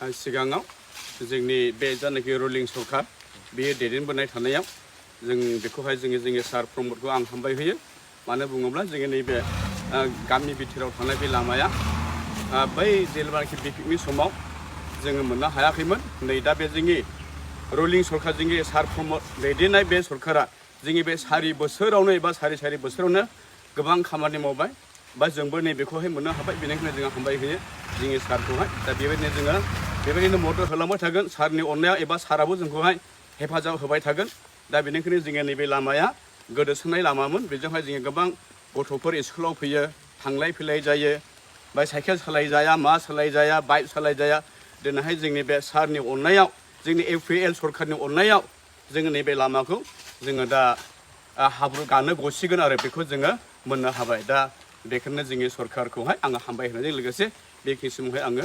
सिगाङाव जोंनि बे जानाखि रुलिं सरखार बेयो दैदेनबोनाय थानायाव जों बेखौहाय जोंनि सार प्रमदखौ आं हामबाय होयो। मानो बुङोब्ला जोंनि नैबे गामि बिथोराव थानाय बे लामाया बै जेब्लानाखि बिपिएलनि समाव जोङो मोननो हायाखैमोन। नै दा बे जोंनि रुलिं सरखार जोंनि सार प्रमद दैदेननाय बे सरकारा जोंनि बे सारि बोसोरावनो एबा सारि बोसोरावनो गोबां खामानि मावबाय बा जोंबो नैबेखौहाय मोननो हाबाय। बेनिखायनो जोङो हामबाय होयो जोंनि सारखौहाय। दा बेबायदिनो जोङो बेबायदिनो मदद होलांबाय थागोन सारनि अननायाव एबा साराबो जोंखौहाय हेफाजाब होबाय थागोन। दा बेनिखायनो जोङो नैबे लामाया गोदोसोनाय लामामोन। बेजोंहाय जोङो गोबां गथ'फोर स्कुलाव फैयो, थांलाय फैलाय जायो, बा साइकेल सालायजाया, मा सालायजाया, बाइक सालायजाया। दिनैहाय जोंनि बे सारनि अननायाव, जोंनि UPPL सरकारनि अननायाव जोङो नैबे लामाखौ जोङो दा हाब्रु गानो गसिगोन आरो बेखौ जोङो मोननो हाबाय। दा बेखौनो जोंनि सरकारखौहाय आङो हामबाय होनायजों लोगोसे बेखिनि समावहाय आङो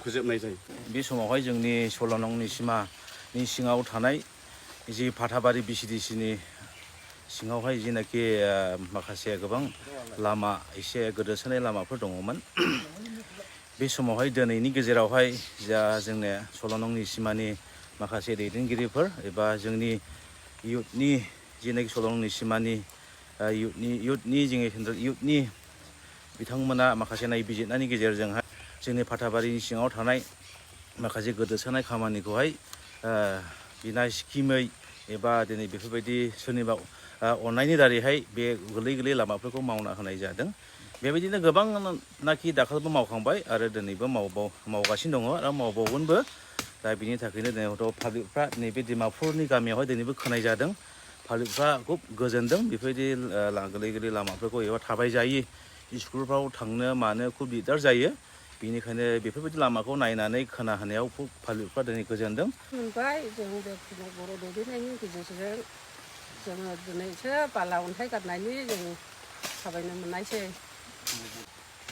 फोजोबनाय जायो। बे समावहाय जोंनि 16 नंनि सिमानि सिङाव थानाय जि फाथाबारि Vcdcनि सिङावहाय जिनाखि माखासे गोबां लामा एसे गोदोसोनाय लामाफोर दङमोन। बे समावहाय दिनैनि गेजेरावहाय जा जोंनि 16 नंनि सिमानि माखासे दैदेनगिरिफोर एबा जोंनि इयुथनि जिनाखि 16 नंनि सिमानि इयुथनि जोंनि सेन्ट्रेल इयुथनि बिथांमोना माखासे नायबिजिरनायनि गेजेरजोंहाय जोंनि फाथाबारिनि सिङाव थानाय माखासे गोदोसोनाय खामानिखौहाय बिना स्किमै एबा दिनै बेफोरबायदि सोरनिबा अननायनि दारैहाय बे गोरलै लामाफोरखौ मावना होनाय जादों। बेबायदिनो गोबांनाखि दाखालिबो मावखांबाय आरो दिनैबो मावगासिनो दङ आरो मावबावगोनबो। दा बिनि थाखायनो दिनै हयथ' पाब्लिकफ्रा नैबे डिमापुरनि गामियावहाय दिनैबो खोनाय जादों। पाब्लिकफ्रा खुब गोजोनदों बेफोरबायदि गोरलै लामाफोरखौ एबा थाबायजायि स्कुलफ्राव थांनो मानो खुब दिगदार जायो। बेनिखायनो बेफोरबायदि लामाखौ नायनानै खोनाहोनायाव खुब पाब्लिकफ्रा दिनै गोजोनदों। मोनबाय जों बे बर' दैदेननायनि गेजेरजों जोङो दिनैसो बाला अन्थाइ गारनायनि जों थाबायनो मोननायसै।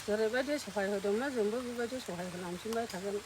जेरैबायदि सहाय होदोंमोन जोंबो बेबायदि सहाय होलांफिनबाय थागोन।